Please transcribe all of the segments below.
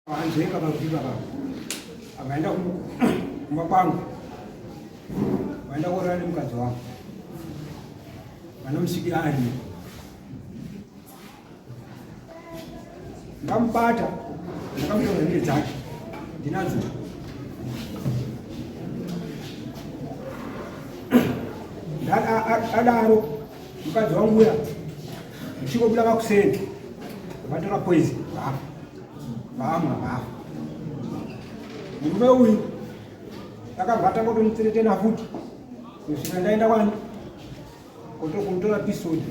Anzveka pakuti baba akaenda kumba kwangu, vaenda korara nemukadzi wangu, vanomusvikira arimo. Ndamubata, ndakamutora hembe dzake ndinadzo. Adaro mukadzi wangu uya ndichikobuda makuseni vatora poison vafa vamwa vafa. Murume uyu akabva atanga kutomutseretena futi kusvika ndaenda kwani kutokutora pisodi.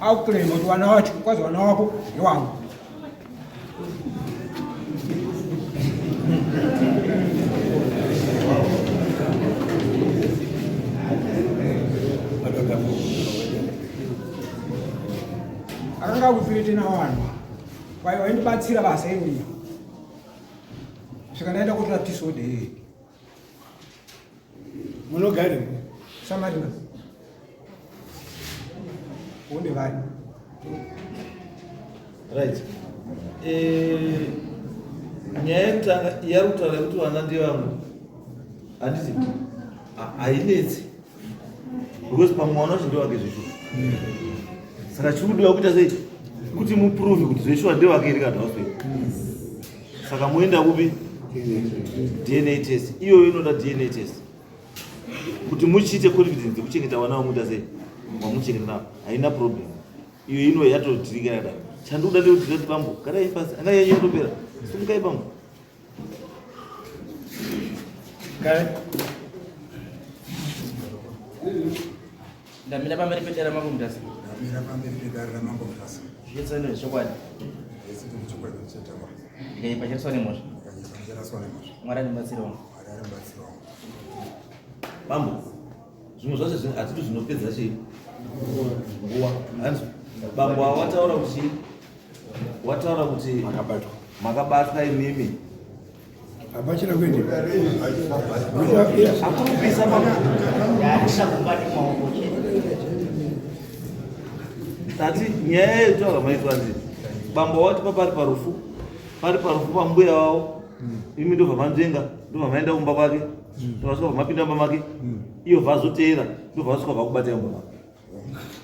Akuclaim kuti wana wacho kwazi wana wako ndewangu. Akanga akufiritena vanhu waindibatsira basa irori svika ndaenda kotora pisode iyi. Munogare Samarina. Une vari. Right. Eh, nyaya yekutanga yari kutaura yekuti vana ndevangu handiti hainetsi because pamwe mwana wacho ndewake zveshuwa saka chiri kudiwa kuita sei kuti muprove kuti zveshuwa ndewake here kana waswei saka moenda kupi dna test iyoyo inoda dna test kuti muchiite confidence yekuchengeta vana vamuita sei vamuchengeta navo haina problem iyo ino yatotirika yakadaro chandikuda ndekuti ndati bambo garai pasi anga yenyu yatopera simukai bambo Garai. Ndamira pamberi pedare raMambo Mutasa. Ndamira pamberi pedare raMambo Mutasa. Zvese ndezvechokwadi. Zvese ndezvechokwadi zvichataura. Ndikaipa chiraswa nemhosva. Ndikaipa chiraswa nemhosva. Mwari andibatsirewo. Mwari andibatsirewo. Bambo, zvimwe zvacho zvinhu hatidi zvinopedza chii nguva. Hanzi bambo ava wataura kuti wataura kuti makabatwa makabatwa imimi hapachina kuenda akurupisa bambo tati nyaya yekutaura maitwa ndi bambo wati papari parufu pari parufu pambuya wavo imi ndobva manzvenga ndobva maenda kumba kwake ndobva vasvika mapinda mumba make iyo vazoteera ndobva vasvika vakubatai mumba make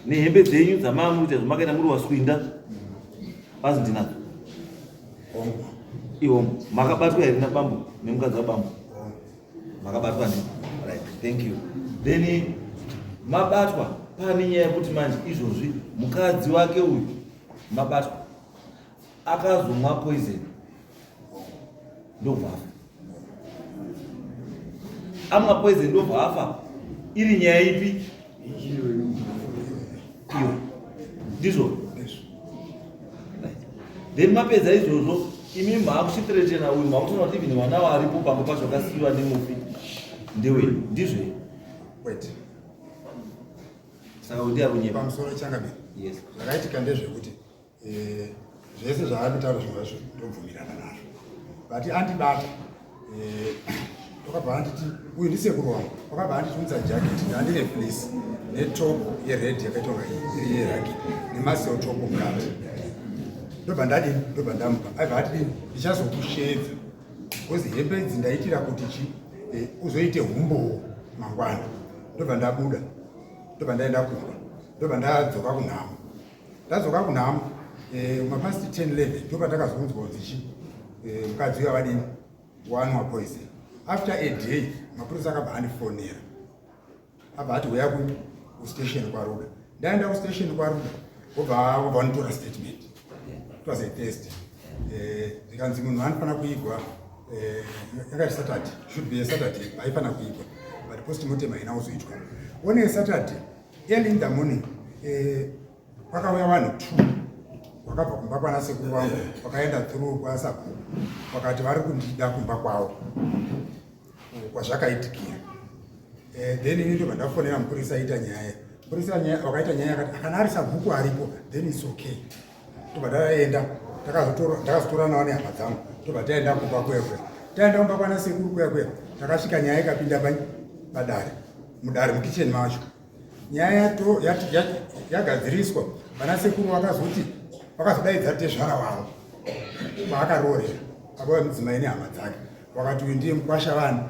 nehembe dzenyu dzamamuita zvamakaita muri waswinda bazi ndinadzo iwo makabatwa here nabambo nemukadzi wabambo makabatwa ne right thank you then mabatwa pane nyaya yekuti manje izvozvi mukadzi wake uyu mabatwa akazomwa poison ndobva afa amwa poison ndobva afa iri nyaya ipi iyo ndizvo then mapedza izvozvo imi maakuchitiretena uyu makutoona kuti even vana varipo pamwe pacho vakasiyiwa nemufi ndewenyu ndizvo Wait. Saka kuti akunyepa. Pamusoro changamire. Yes. Zvakaitika ndezvekuti eh, zvese zvaari kutaura zvimwe zvacho ndobvumirana nazvo. But andibata eh, wakabva anditi uyu ndisekuru wangu wakabva anditi unza jacket ndandine fleece netop yered yakaitwa nga iri yeragi nemasel top mukati ndobva ndadini ndobva ndamupa aibva atidini ndichazokusheedza because hembe idzi ndaitira kuti chi eh, uzoite humbowo mangwana ndobva ndabuda ndobva ndaenda kumba ndobva ndadzoka kunhamo ndadzoka kunhamo eh, mapast 10 11 ndobva ndakazonzwa kunzi chi eh, mukadzi uyo avadini wanwa poison after a day mapurisa akabva andifonera abva ati huya kustation kwaruda ndaenda kustation kwaruda vobva vanotora statement it was a test eh, zvikanzi munhu anofanira kuigwa eh, yakati saturday should be a saturday haifanira kuigwa but postmortem haina kuzoitwa one a saturday early in the morning eh, kwakauya vanhu two wakabva kumba kwana sekuru vangu wakaenda through kwasabhuku wakati vari kundida kumba kwavo kwazvakaitikira eh, then ini ndobva ndafonera mupurisa aita nyaya mupurisa wakaita nyaya akati kana ari sabhuku aripo then its okay tobva taenda ndakazotoranawo nehama dzangu tobva taenda kumba kuya kuya taenda kumba kwana sekuru kuya kuya takasvika nyaya ikapinda padare mudare mukicheni macho nyaya Yagadziriswa, vana sekuru vakazoti vakazodaidza tezvara wavo kwaakaroorera baba vemudzimai nehama dzake, vakati uyu ndiye mukwasha vanhu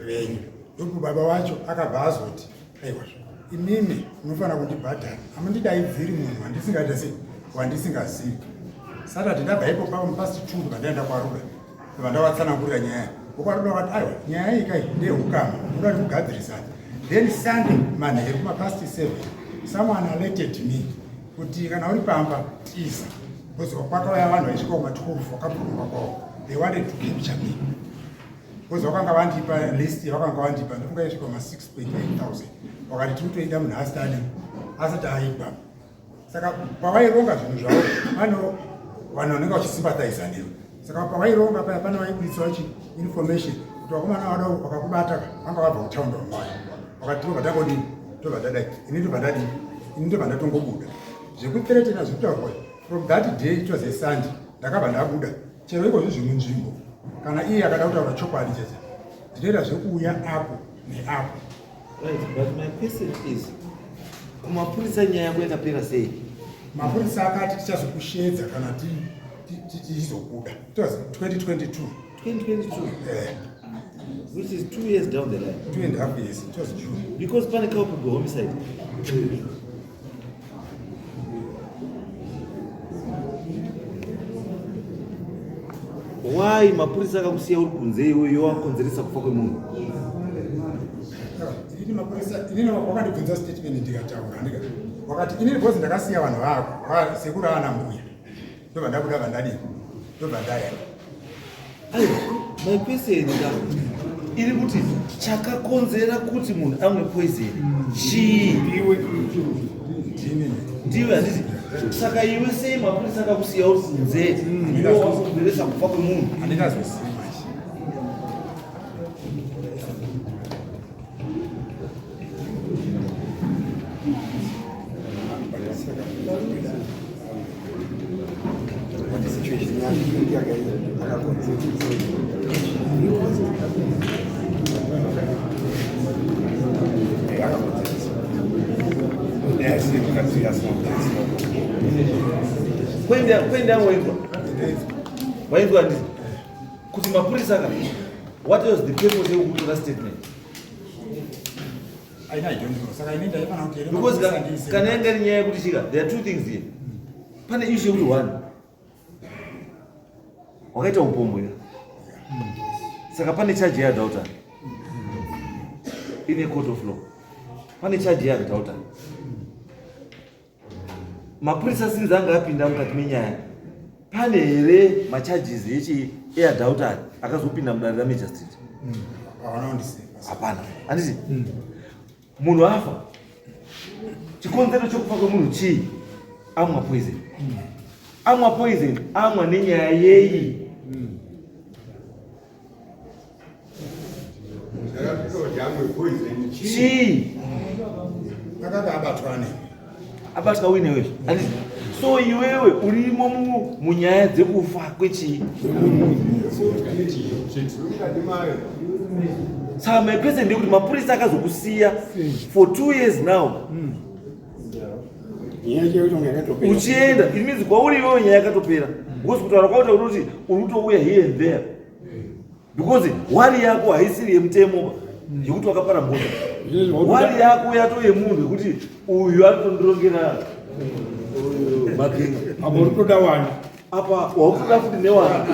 venyu. Ndoku baba wacho akabva azoti aiwa, imimi munofanira kundibhadhara, hamundidaidziri munhu wandisingaita sei, wandisingazivi. Saturday ndabva ipo pavo mupast 2 pandaenda kwaRuda, vandavatsanangurira nyaya vokwaRuda vakati aiwa, nyaya iyi kai ndeyehukama, munoda kugadzirisana. Then Sunday manheru kumapast 7 someone alerted me kuti kana uri pamba tiza, because kwakauya vanhu vaisvika kuma 12 vakabvuma kwavo, they wanted to capture me because vakanga vandipa list yavakanga vandipa, ndofunga yaisvika kuma 6.8 thousand. Vakati tiri kutoida munhu asati adi asati aigwa. Saka pavaironga zvinhu zvavo, pane vanhu vanenge vachisympathiza newe. Saka pavaironga paya, pane vaibuditsa vachi information kuti vakomana vada vakakubata vanga vabva kutaundi vamwayo, vakati tobva tangodini, tobva tadai, ini tobva ndadini, ini tobva ndatongobuda. Zvekuthreatena zvekutaurwa, from that day, it was a Sunday, ndakabva ndabuda. Chero ikozvo zvemunzvimbo, kana iye akada kutaura chokwadi cheche, ndinoita zvekuuya apo neapo. Right, but my question is, kumapurisa nyaya yangu yakapera sei? Mapurisa akati tichazokushedza kana tichizobuda. It was 2022. 2022? Eh. Which is 2 years down the line. 2.5 years. It was June. Because pane culpable homicide. Why mapurisa akakusiya uri kunze iwe yowakonzeresa kufa kwemunhu? Inini mapurisa, inini wakandibvunza statement ndikataura, ndika wakati inini because ndakasiya vanhu vako sekuru ana mbuya, ndobva ndabuda, vandadini, ndobva ndaenda. Aiwa, my question ka iri kuti chakakonzera kuti munhu amwe poison chii? Ndini. Ndiwe, handiti? Saka iwe sei mapurisa akakusiya uri kunze iwe wakonzeresa kufa kwemunhu? Handingazozivi manje. What situation yake akakonzera? Akakonzeresa. Yes, mukadzi asina. Kwenda wainzwa, wainzwa, handiti, kuti mapurisa ka, what was the purpose yekukutora statement? Aina, I don't know. Saka ini ndaifanira kuti here Because mapurisa ndiise- kana yanga iri nyaya yekuti chika, there are two things here. Pane issue yekuti one, wakaita upombwe ka, saka pane charge yeadultery in a court of law, pane charge yeadultery. Mapurisa sinzi anga apinda mukati menyaya, pane here macharges echi eadultery akazopinda mudare ramagistrate? Havana kundisiva. Hapana, handiti? Munhu afa, chikonzero chokufa kwemunhu chii? Amwa poison. Amwa poison, amwa nenyaya yeyi? Amwe poison chii? Chii? Akanga abatwa nei? Abatwa uinewezvo, handiti? So iwewe urimo munyaya dzekufa kwechii. Mukati mayo. Saka my question ndekuti mapurisa akazokusiya for 2 years now Nyaya yacho yekuti yakatopera. uchienda, it means kwauri iwewe nyaya yakatopera, because kutaura kwakuta kuti uri kutouya here and there, because worry yako haisiri yemutemo yekuti wakapara mhosva. Worry yako yato yemunhu yekuti uyu aritondirongera magenga. Apo uri kutoda wani. Apa wakutoda futi newana.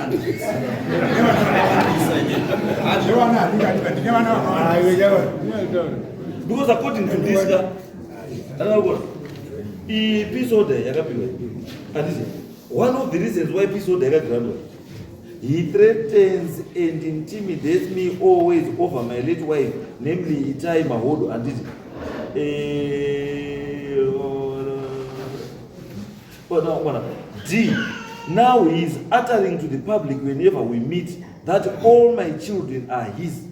Zvevana handingadi, ndine vana vakawanda. Because according to this ka, anakona iyi peace order yakapiwa, handiti? One of the reasons why peace order yakagrantwa, he threatens and intimidates me always over my late wife, namely Itai Mahodo, handiti? Oh, no, no. D, now he is uttering to the public whenever we meet that all my children are his.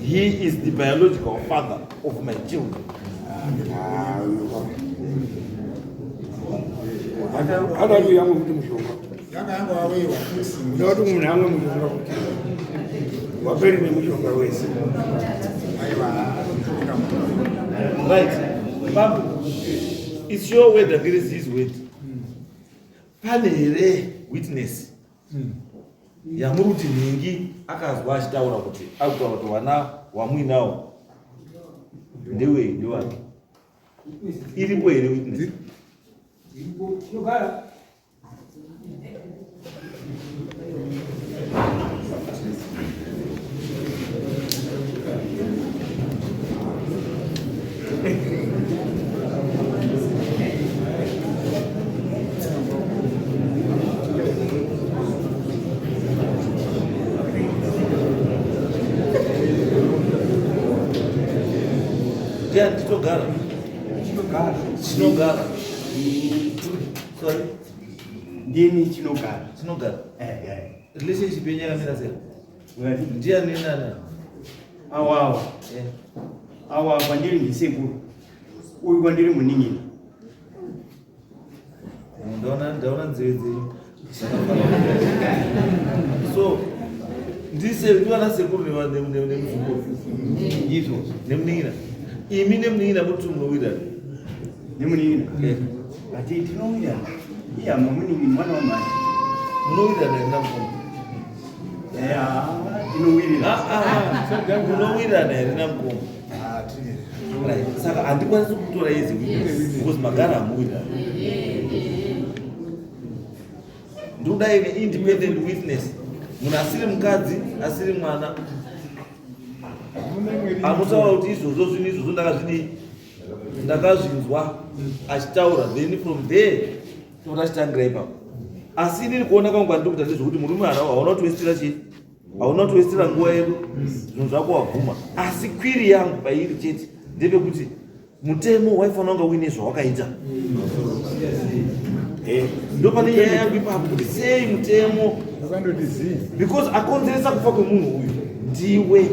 He is the biological father of my children. Adati yamwe kuti mushonga. Yanga yanga wawewa futi. Uda kuti munhu amwe mushonga kuti waperi nemushonga wese. Aiwa, anotoka munhu. Right. Bambo. It's your word against his word. Pane here witness yamuri kuti nhingi akazwa achitaura kuti akutaura kuti wana wamuinawo ndewei ndewake iripo here witness? Iripo tinogara. Ndiani titogara? Tinogara. Tinogara. Sorry. Ndini chinogara. Tinogara. Eh, eh. Relationship yenyu yakamira sei? Ungati Ndiani nani? Awawa. Eh. Awa kwandiri ndisekuru. Uyu kwandiri munin'ina. Ndaona ndaona nzeve dzenyu. So ndise ndivana sekuru nemuzukuru. Ndizvozvo. Nemunin'ina. Imi nemunin'ina muri munowirirana. Nemunin'ina. Eh. Ati tinowirirana. Iya munin'ina mwana wamai. Munowirirana here namukoma? Eh, ah, tinowirirana. Ah, ah, munowirirana here namukoma? Ah, tine. Right. Saka handikwanisi kutora izi witness because magara hamuwirirana. Ndikuda ine independent witness. Munhu asiri mukadzi, asiri mwana. Anotaura kuti izvozvo zvinhu izvozvo ndakazvidii ndakazvinzwa achitaura then from there tobva tachitangira ipapo. Asi inini kuona kwangu kwandiri kuita ndezvekuti murume hauna kutiwestira chii hauna kutiwestira nguva yedu zvinhu zvako wabvuma. Asi kwiri yangu pairi chete ndepekuti mutemo waifanira kunge uine zvawakaita. Ndo pane nyaya yangu ipapo kuti sei mutemo Wakandoti zii. because akonzeresa kufa kwemunhu uyu ndiwe.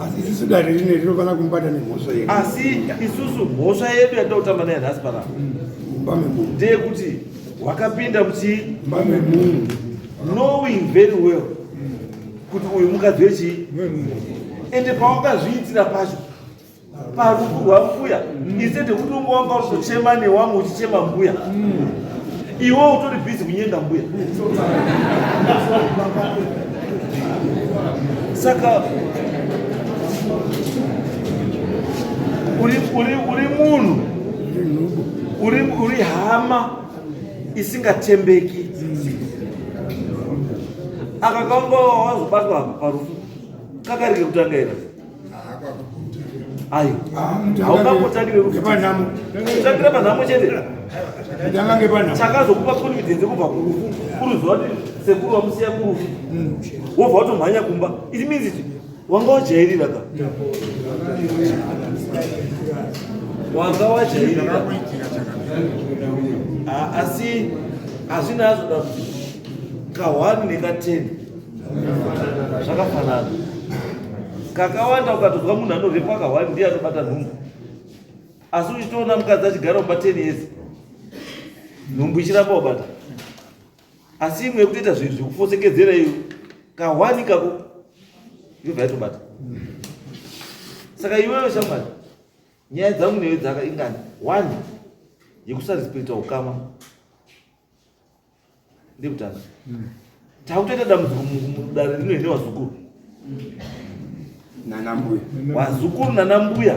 Asi isusu dare rine rinofana kumubata nemhosva yedu. Asi isusu mhosva yedu yatinoda kutamba nayo nhasi panapa Mumba memunhu. ndeyekuti wakapinda muchii Mumba memunhu. knowing very well kuti uyu mukadzi wechii ende pawakazviitira pacho parufu rwambuya instead yekuti unge wanga utochema newamwe uchichema mbuya iwe utori busy kunyenga mbuya. Saka uri munhu uri hama isingatembeki. Aka kanga wazobatwa parufu kakarege kutanga here? Ayo. Haungambotangire rufu. Ngepanhamo. Kutangira panhamo chete. Kutanga ngepanhamo. Chakazokupa confidence kubva kurufu kuruziva kuti sekuru wamusiya kurufu wobva watomhanya kumba. It means it wanga wajairira ka. Wanga wajairira. Asi hazvina hazvo dambudziko. Ka1 neka10 zvakafanana. Kakawanda ukatozwa munhu anorepa ka1 ndiye anobata nhumbu. Asi uchitoona mukadzi achigara mumba 10 years nhumbu ichiramba wabata. Asi imwe yekutoita zvinhu zvekufosekedzera iyo ka1 kako yobva yatobata. Saka iwewe shamwari nyaya dzangu newe dzaka ingani 1 yekusarespekta ukama ndekutanga. Takutoita dambudziko mudare rino ine wazukuru. Nana mbuya. Wazukuru nana mbuya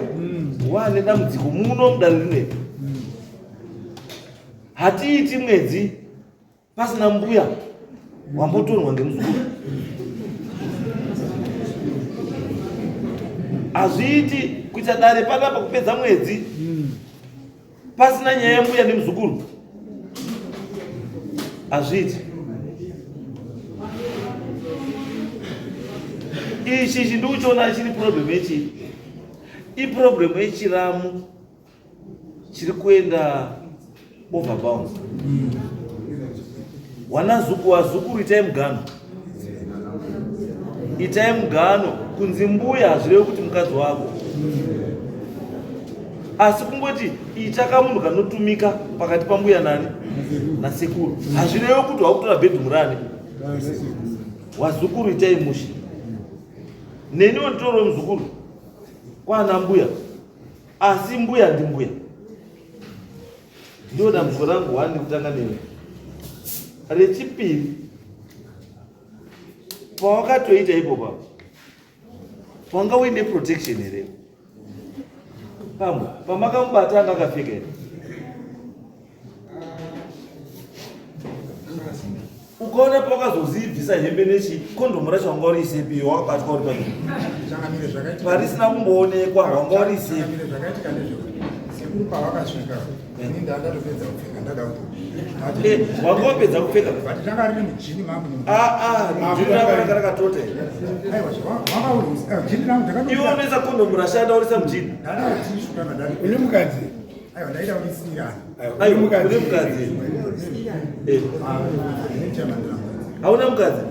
wane dambudziko muno mudare rino. Hatiiti mwedzi pasina mbuya wambotorwa ngemuzukuru. Hazviiti kuita dare panapa kupedza mwedzi pasina nyaya yembuya nemuzukuru. Hazviiti. Ichi ichi ndikuchiona chiri problem yechi iproblem yechiramu chiri kuenda overbounds. Wanazuku wazukuru itai mugano. Itai mugano kunzi mbuya hazvirevi kuti mukadzi wako. Asi kungoti ita kamunhu kanotumika pakati pambuya nani nasekuru hazvirevi kuti wakutora bedroom rani. Wazukuru itai mushe. Neniwo nditoriwo muzukuru kwana mbuya. Asi mbuya ndimbuya. Ndiyo dambudziko rangu one kutanga newe. Rechipiri pawakatoita ipo pa wanga uine protection here? Pamwe pamakamubata anga akapfeka here? Ukaona pawakazozibvisa hembe nechi kondomu racho wanga uriisepi wakabatwa uri pano Changamire zvakaitika. Parisina kumboonekwa wanga uriisepi. Changamire zvakaitika ndezvekuti sekuru pavakasvika ini ndandatopedza kupfeka ndada kuto. Eh, wanga wapedza kupfeka. But ranga riri mujini mangu. Ah ah, jini rako ranga rakatota here? Aiwa, wanga uri jini rangu ndakatota. Iwe unoisa kondomu rashanda urisa mujini. Ndada kuti ishuka ndada. Une mukadzi. Aiwa, ndaida kuisiyana. Aiwa, une mukadzi. Eh. Hauna mukadzi.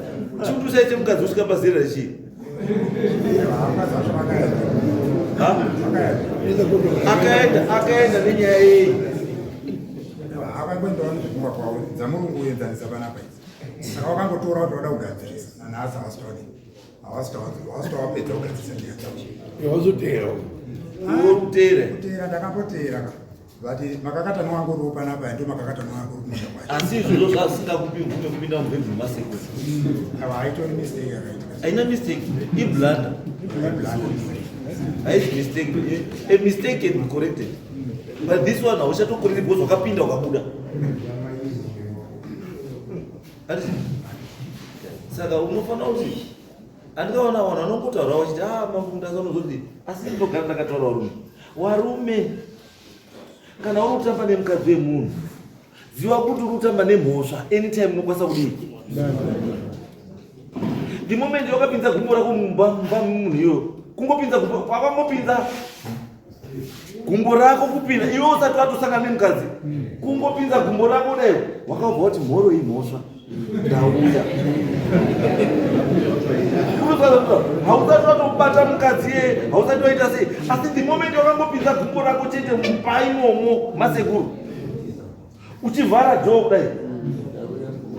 Chikuti usaite mukadzi usvika pazera rechii? Ha? Akaenda, akaenda nenyaya yei? Akangoendawo nezvekumba kwavo dzamuri kungoenzanisa panapa idzi. Saka wakangotora kuti wada kugadzirisa nanhasi havasi tawadii. Havasi tawapedza kugadzirisa nyaya dzavo. Wazoteera. Uri kuteera. Kuteera ndakamboteera ka. But makakatano wangu uriwo panapa ndo makakatano wangu uri kumusha kwacho. Asi izvozvo zvasingakupi mvume kupinda mubedroom masekuru. Ava haitori mistake yakaitika. Haina mistake, iblunder. Haisi mistake. A mistake can be corrected. But this one hauchatocorrected because wakapinda ukabuda. Handiti? Saka unofanira kuti andikaona vanhu vanongotaura vachiti ah mambo Mutasa unozoti asi ndinogara ndakataura varume. Warume kana uri kutamba nemukadzi wemunhu ziva kuti uri kutamba nemhosva anytime unokwanisa kudii. The moment wakapinza gumbo rako mumba mumba memunhu iyoyo kungopinza gumbo pakangopinza gumbo rako kupinda iwe usati watosangana nemukadzi kungopinza gumbo rako kudai wakabva wati mhoro imhosva ndauya. Hausati watobata mukadzi yeye, hausati waita sei, asi the moment wakangopinza gumbo rako chete mumba imomo masekuru uchivhara dhoo kudai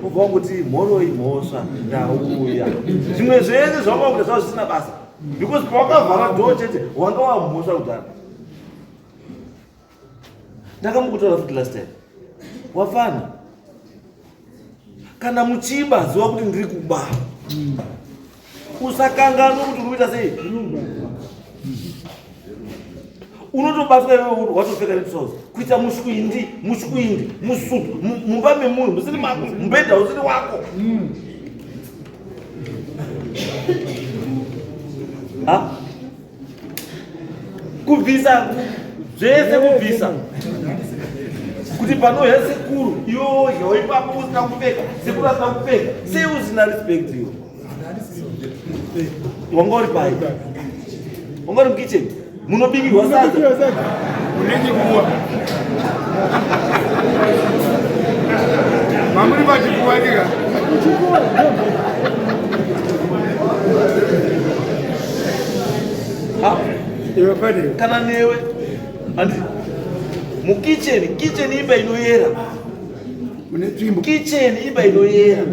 ubva wangoti mhoro imhosva ndauya. Zvimwe zvese zvawanga kuita zvava zvisina basa because pawakavhara dhoo chete wanga wamhosva kudhara. Ndakamukutaura futi last time, wafana kana muchiba ziva kuti ndiri kuba, usakanganwe kuti uri kuita sei. Unotobatwa iwe watopfeka netrouse kuita mushwindi mushwindi musutu mumba memunhu musiri mako, mubhedha usiri wako. Ha? Kubvisa zvese, kubvisa kuti panouya sekuru iwe wodyawo ipapo usina kupfeka, sekuru asina kupfeka, sei usina respect iwe? Wanga uri pai? Wanga uri mukitchen munobikirwa sadza. Une chikuwa. Mamuri pachikuwa tika. Ha? Iwe pane. Kana newe handi mukitchen, kitchen imba inoyera. Mune tsvimbo. Kitchen imba inoyera.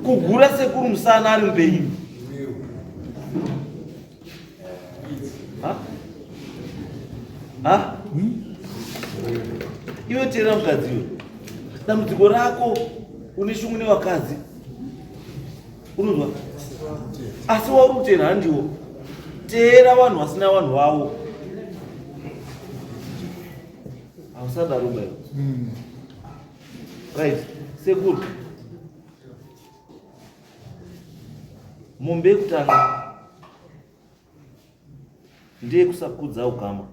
Kugura sekuru musana ari mupenyu. Ha? Ha? Iwe teera mukadzi iwe. Dambudziko rako une shungu nevakadzi. Unonzwa? Asi wauri kuteera handiwo. Teera vanhu vasina vanhu vavo. Hausadaro ba iwe. Right. Sekuru. Mombe yekutanga ndeyekusakudza ukama.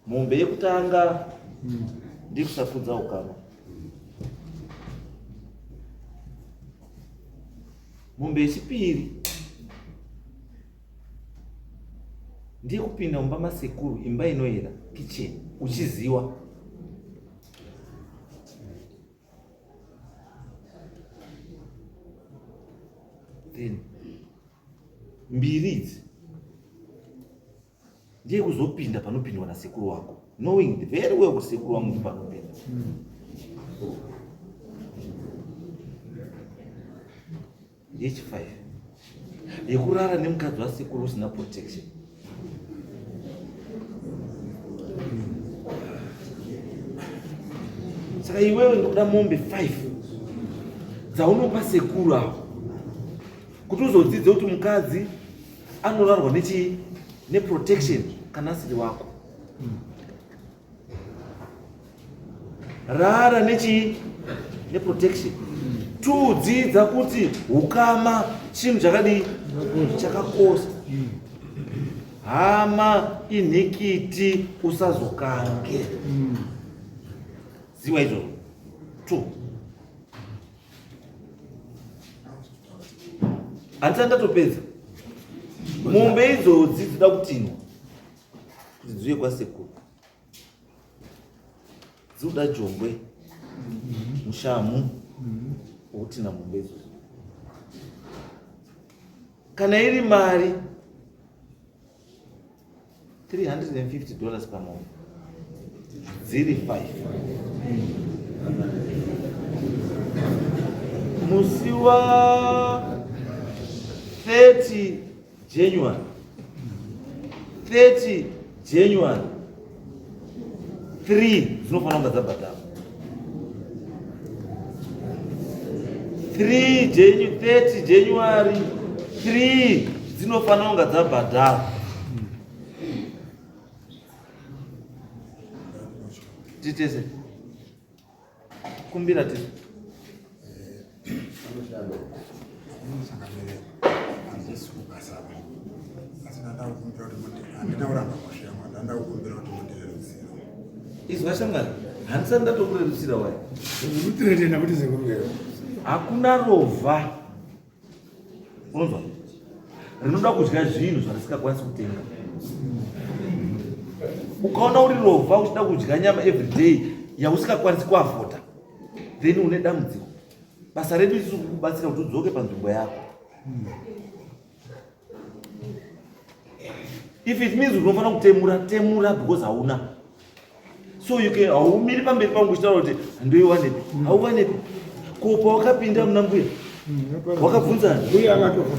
Mombe yekutanga ndeyekusakudza ukama. Mombe yechipiri ndeyekupinda mumba masekuru, imba inoyera, kitchen, uchiziwa. Then mbiri idzi ndiye kuzopinda panopindwa nasekuru wako, knowing very well kuti sekuru wangu ndi panopinda. Yechi 5. Yekurara nemukadzi wasekuru usina protection. Saka iwewe ndikuda mombe 5 dzaunopa sekuru avo kuti uzodzidze kuti mukadzi anorarwa nechii neprotection kana asiri wako. Rara nechii neprotection. Two, dzidza kuti hukama chinhu chakadii chakakosha. Hama inhikiti usazokange. Ziwa izvozvo. Two. Handisati ndatopedza. Mombe idzodzi dzinoda kutinwa kuti dziuye kwasekuru. Dzinoda jongwe, mushamu wokutina mombe idzodzo. Kana iri mari 350 dollars pamombe dziri 5 musi wa 30 January 30 January 3 dzinofanira kunga dzabhadharwa 3 30 January 3 dzinofanira kunga dzabhadharwa. Titese kumbira tese Izwa shamwari, handisati ndatokurerutsira wai. Hakuna rovha unonzwa rinoda kudya zvinhu zvarisikakwanisi kutenga. Ukaona uri rovha uchida kudya nyama everyday yausikakwanisi kuafota, then une dambudziko. Basa redu isusu kukubatsira kuti udzoke panzvimbo yako. If it means unofanira kutemura, temura because hauna. So you can haumiri pamberi pangu uchitaura kuti ndoiwanepi. Hauwanepi. Ko pawakapinda muna mbuya wakabvunzana? Mbuya akatofa.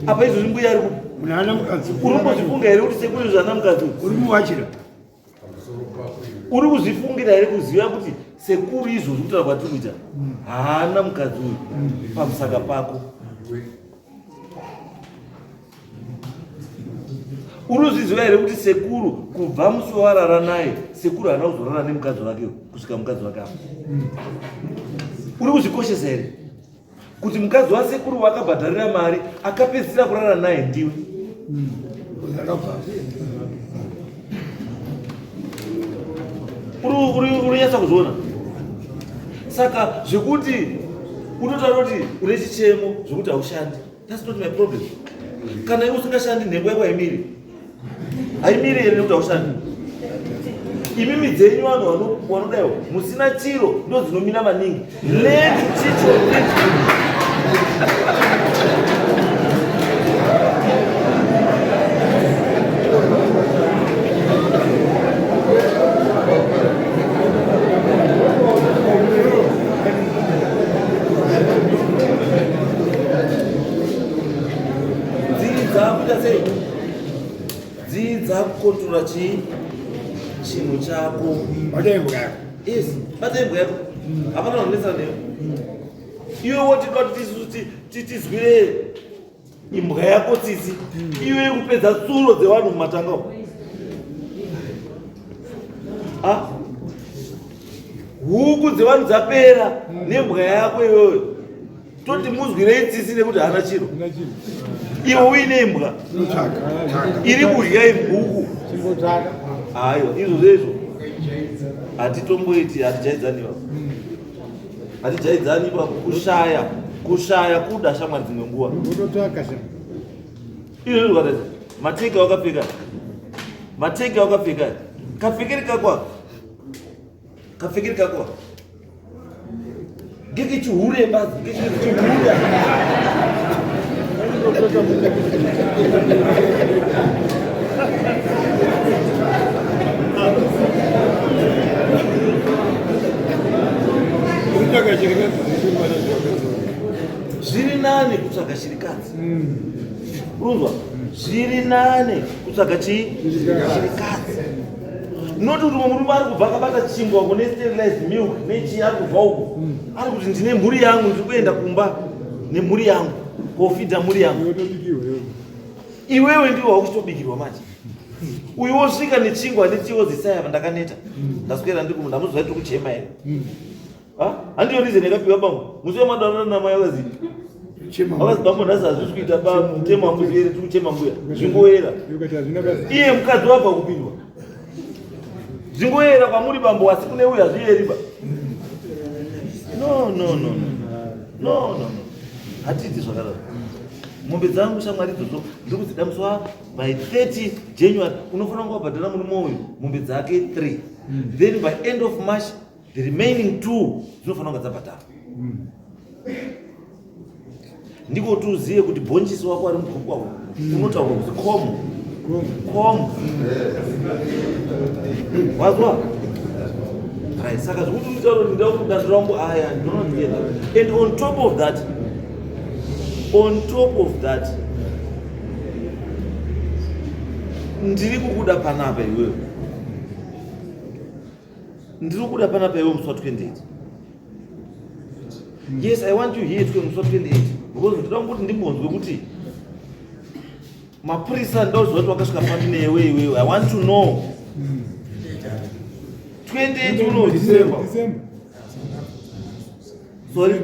Apa izvozvi mbuya ari kupi? Munhu ana mukadzi. Uri kumbozvifunga here kuti sekuru izvo ana mukadzi uyu? Uri muwachira. Uri kuzvifungira here kuziva kuti sekuru izvozvi kutaura kwatiri kuita haana mukadzi uyu pamusaka pako? Uri kuzviziva here kuti sekuru kubva musi wawarara naye sekuru haana kuzorara nemukadzi wake kusvika mukadzi wake afa? Uri kuzvikoshesa here kuti mukadzi wasekuru wakabhadharira mari akapedzisira kurara naye ndiwe? Uri kuzviona? Saka zvekuti unotaura kuti une chichemo zvekuti haushandi, that's not my problem. Kana iwe usingashandi, nhengo yako haimiri. Haimiri here nekuti haushandi? Imimi dzenyu vanhu vanodaiwo musina chiro ndo dzinomira maningi. Learn to teach your kids. Dzidza kuita sei? Dzidza kukontrola chii? Chinhu chako. Bata imbwa yako. Yes, bata imbwa yako. Hapana vanonetsa newe. Iwe woti toda kuti isusu tizwire imbwa yako tsitsi. Iwe iri kupedza tsuro dzevanhu mumatanga umu. Ah? Huku dzevanhu dzapera nembwa yako iwewe. Toti muzwirei tsitsi nekuti haana chiro. Iwe uine imbwa iri kudya huku. Aiwa, izvozvo izvo hatitomboiti, hatijaidzani ipapo. Hatijaidzani ipapo. Kushaya, kushaya kuda shamwari dzimwe nguva. Izvozvo zvakataisa mateki awakapfeka, mateki awakapfeka, kapfekeri kako aka, kapfekeri kako aka ngekechihure bazi, ngekechihure. Zviri nani kutsvaga shirikadzi. Urunzwa zviri nane kutsvaga chii chirikadzi not kuti mumwe murume ari kubva akabata chingwa kune sterilized milk nechii ari kubva uko ari kuti ndine mhuri yangu ndiri kuenda kumba nemhuri yangu kofidha mhuri yangu iwewe ndiwe wakuchitobikirwa manje uyu wosvika nechingwa nechiwo zisai apa ndakaneta ndaswera ndiri kumunda ndamuziva tiri kuchema here Handiyo reason yakapiwa bambo musi wemadanana namai akazi akazi bambo nhasi hazvisi kuita mutemo hamuzi here tiri kuchema mbuya zvingoera iye mukadzi wabva kupindwa zvingoera kwamuri bambo asi kune uyu hazviyeri ba no no no no no no hatiiti zvakadaro mombe dzangu shamwari idzodzo ndiri kudzida musi wa by 30 January unofanira kunge wabhadhara murume uyu mombe dzake 3 then by end of March the remaining 2 dzinofanira kunge dzabhadhara. Ndiko kuti uzive kuti bhonjisi wako ari mubhuku wako unotaurwa kuti komu komu wazwa right saka zvekuti utaura kuti ndakudandira wangu aya ndinonotienda and on top of that on top of that ndiri kukuda panapa iwewe ndiri kukuda panapa iwe musi wa 28 yes I want you here musi wa 28 because ndinoda kuti ndimbonzwe kuti mapurisa ndoziva kuti wakasvika papi newe iwewe I want to know 28 uno December sorry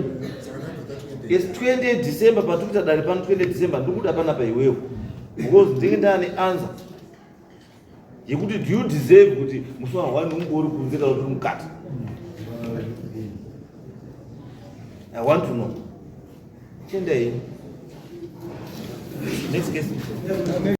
yes 28 December patiri kuita dare pano 28 December ndiri kuda panapa iwewe because ndinge ndaane answer yekuti do you deserve kuti musi wa 1 unge uri kunze kana kuti uri mukati I want to know chiendai next case.